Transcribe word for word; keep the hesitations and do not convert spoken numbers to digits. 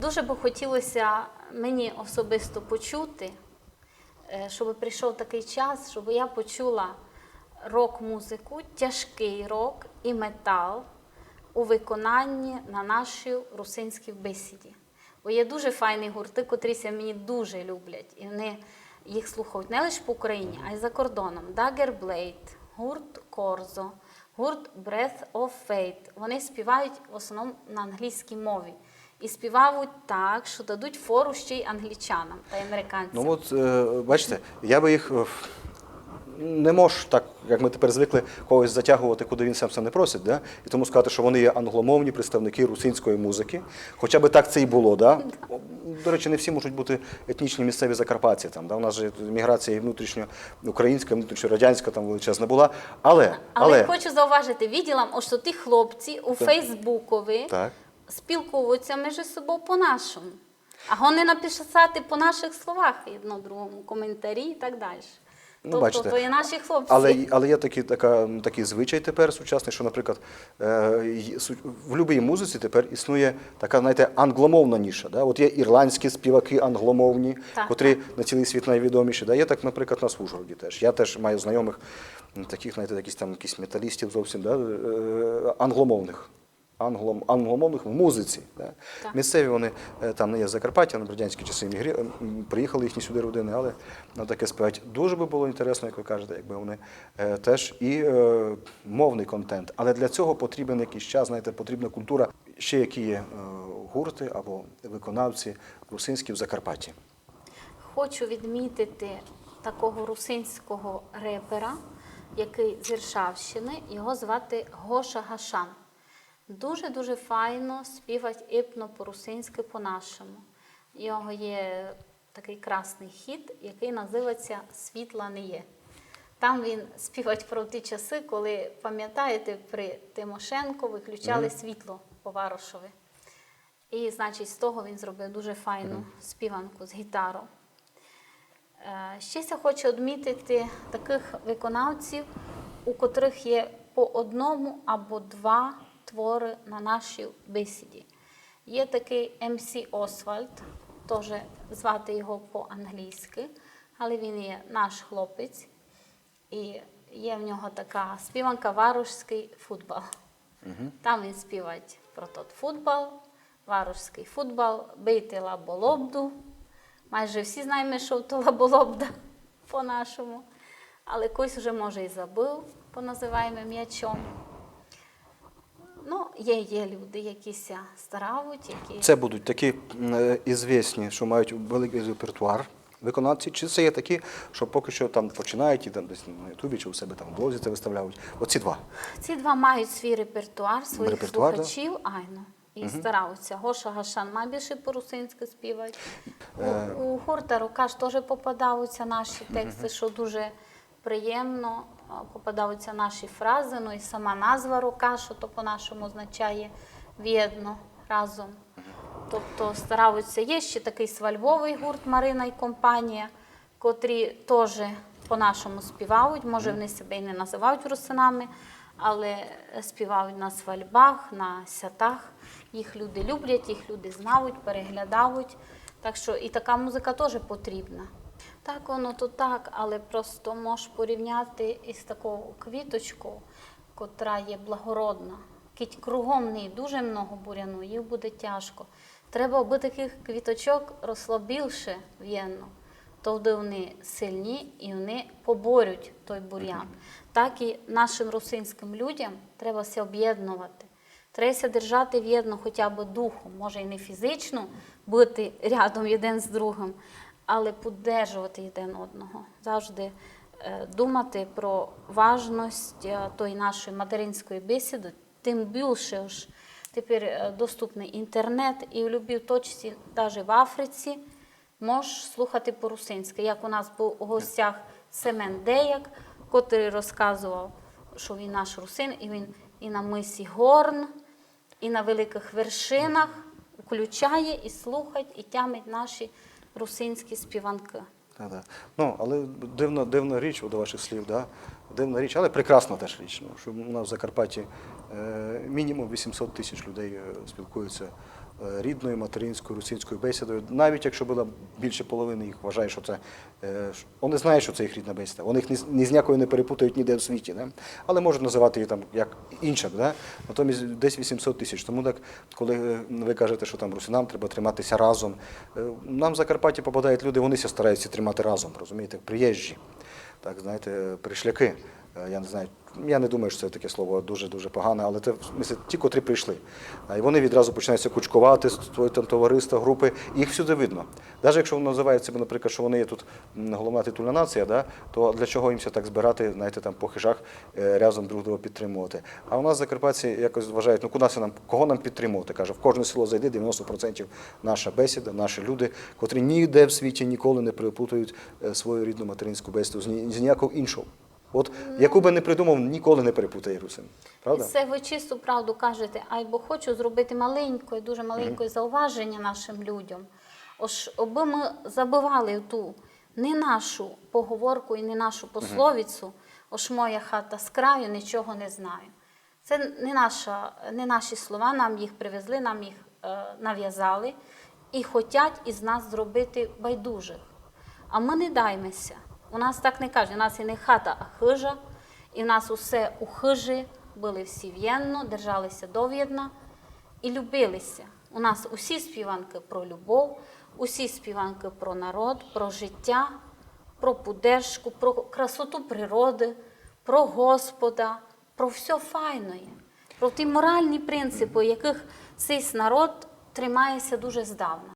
Дуже би хотілося мені особисто почути, е, щоб прийшов такий час, щоб я почула рок-музику, тяжкий рок і метал у виконанні на нашій русинській бесіді. Бо є дуже файні гурты, котрі ся мені дуже люблять, і вони їх слухають не лише по Україні, а й за кордоном. Dagger Blade, гурт Корзо, гурт Breath of Fate. Вони співають в основному на англійській мові. І співають так, що дадуть фору ще й англічанам та американцям. Ну от, е, бачите, я би їх е, не можу так, як ми тепер звикли, когось затягувати, куди він сам себе не просить, да? І тому сказати, що вони є англомовні представники русинської музики. Хоча би так це і було, да? До речі, не всі можуть бути етнічні місцеві закарпатці. Там, да? У нас же міграція і внутрішньоукраїнська, і внутрішньорадянська там величезна була. Але, Але хочу зауважити, виділа, ож то ті хлопці у Фейсбукові Так. спілкуються між собою по-нашому. А вони написати по наших словах одно другому, коментарі і так далі. Ну, Тобто, бачите. То є наші хлопці. Але, але є такі, така, такий звичай тепер сучасний, що, наприклад, е, й- су- в будь-якій музиці тепер існує така, знаєте, англомовна ніша. Да? От є ірландські співаки англомовні, Так, котрі на цілий світ найвідоміші. Да? Є так, наприклад, у нас в Ужгороді теж. Я теж маю знайомих м, таких, знаєте, якісь там якісь металістів зовсім да? е, англомовних. Англом, англомовних в музиці. Да? Так. Місцеві вони е, там не є з Закарпаття, на радянські часи емігрі... м, приїхали їхні сюди родини, але на таке співають. Дуже би було інтересно, як ви кажете, якби вони е, теж і е, мовний контент. Але для цього потрібен якийсь час, знаєте, потрібна культура. Ще які є е, гурти або виконавці русинські в Закарпатті? Хочу відмітити такого русинського репера, який з Іршавщини. Його звати Гоша Гашан. Дуже-дуже файно співать ипно по-русинськи, по-нашому. У нього є такий красний хіт, який називається «Світла не є». Там він співать про ті часи, коли, пам'ятаєте, при Тимошенко виключали світло по варошови. І, значить, з того він зробив дуже файну співанку з гітарою. Е, Ще ся хочу відмітити таких виконавців, у котрих є по одному або два твори на нашій бесіді. Є такий М С Освальд, теж звати його по-англійськи, але він є наш хлопець. І є в нього така співанка «Варошський футбол». Там він співать про тот футбол, варошський футбол, бийте лаболобду. Майже всі знаємо, що то лаболобда по-нашому. Але когось вже, може, і забув, поназиваємо м'ячом. Ну, є, є люди, які ся старають, які... Це будуть такі м, е, ізвісні, що мають великий репертуар виконавці, чи це є такі, що поки що там починають і там десь на Ютубі чи у себе там в блозі це виставляють. Оці два. Ці два мають свій репертуар, своїх Репертуар, да? слухачів, айно. І стараються. Гоша Гашан має більше по-русинськи співати. У, у гурта Рокаш теж попадаються наші тексти, що дуже приємно. А, попадаються наші фрази, ну і сама назва Рокаш, що то по-нашому означає «вєдно, разом». Тобто стараються. Є ще такий свальвовий гурт «Марина і компанія», котрі теж по-нашому співають. Може, вони себе і не називають русинами, але співають на свальбах, на сятах. Їх люди люблять, їх люди знають, переглядають. Так що і така музика теж потрібна. Так воно то так, але просто можеш порівняти із такою квіточкою, котра є благородна. Кідь кругом неї дуже много буряну, їх буде тяжко. Треба, аби таких квіточок росло більше вєдно. Тогды вони сильні і вони поборють той бурян. Так і нашим русинським людям треба ся об'єднувати. Треба ся держати вєдно хоча б духом, може і не фізично бути рядом один з другим, але підтримувати один одного. Завжди е, думати про важность е, тої нашої материнської бесіди, тим більше ж тепер е, доступний інтернет, і в любій точці, навіть в Африці, можеш слухати по-русинськи. Як у нас був у гостях Семен Деяк, котрий розказував, що він наш русин, і він і на мисі Горн, і на великих вершинах включає, і слухать, і тямить наші русинські співанки. Так, так. Ну, але дивна, дивна річ, до ваших слів, да? Дивна річ, але прекрасна теж річ, ну, що у нас в Закарпатті е, мінімум вісімсот тисяч людей е, спілкуються е, рідною материнською русинською бесідою, навіть якщо була більше половини їх вважає, що це, е, ш- вони знають, що це їх рідна бесіда. Вони їх ні з- ні з ніякою не перепутають ніде в світі, не? Але можуть називати її там як іншим. Не? Натомість десь вісімсот тисяч. Тому так, коли е, ви кажете, що там русинам треба триматися разом, е, нам в Закарпатті попадають люди, вони ся стараються тримати разом, розумієте, приїжджі, так, знаєте, пришляки. Е, Я не знаю, я не думаю, що це таке слово дуже-дуже погане, але це в смысле, ті, котрі прийшли. А, І вони відразу починають ся кучкувати, створюють там товариства, групи, їх всюди видно. Навіть якщо вони називають себе, наприклад, що вони є тут м, головна титульна нація, да, то для чого їм ся так збирати, знаєте, там по хижах е, разом друг друга підтримувати? А у нас закарпатці якось вважають, ну куди це нам, кого нам підтримувати? Каже, в кожне село зайди, дев'яносто процентів наша бесіда, наші люди, котрі ніде в світі ніколи не перепутають е, свою рідну материнську бесіду з, ні- з ніякого іншого. От яку би не придумав, ніколи не перепутає русин. Правда? Це ви чисту правду кажете, айбо хочу зробити маленьке, дуже маленьке зауваження нашим людям. Ож аби ми забывали ту не нашу поговорку і не нашу пословицю, ож моя хата з краю, нічого не знаю. Це не, наша, не наші слова, нам їх привезли, нам їх е, нав'язали і хотять із нас зробити байдужих. А ми не даймося. У нас так не кажуть, у нас і не хата, а хижа, і в нас усе у хижі, были всі вєдно, держалися довєдна і любилися. У нас усі співанки про любов, усі співанки про народ, про життя, про поддержку, про красоту природи, про Господа, про все файноє, про ті моральні принципи, яких цей народ тримає ся дуже здавна.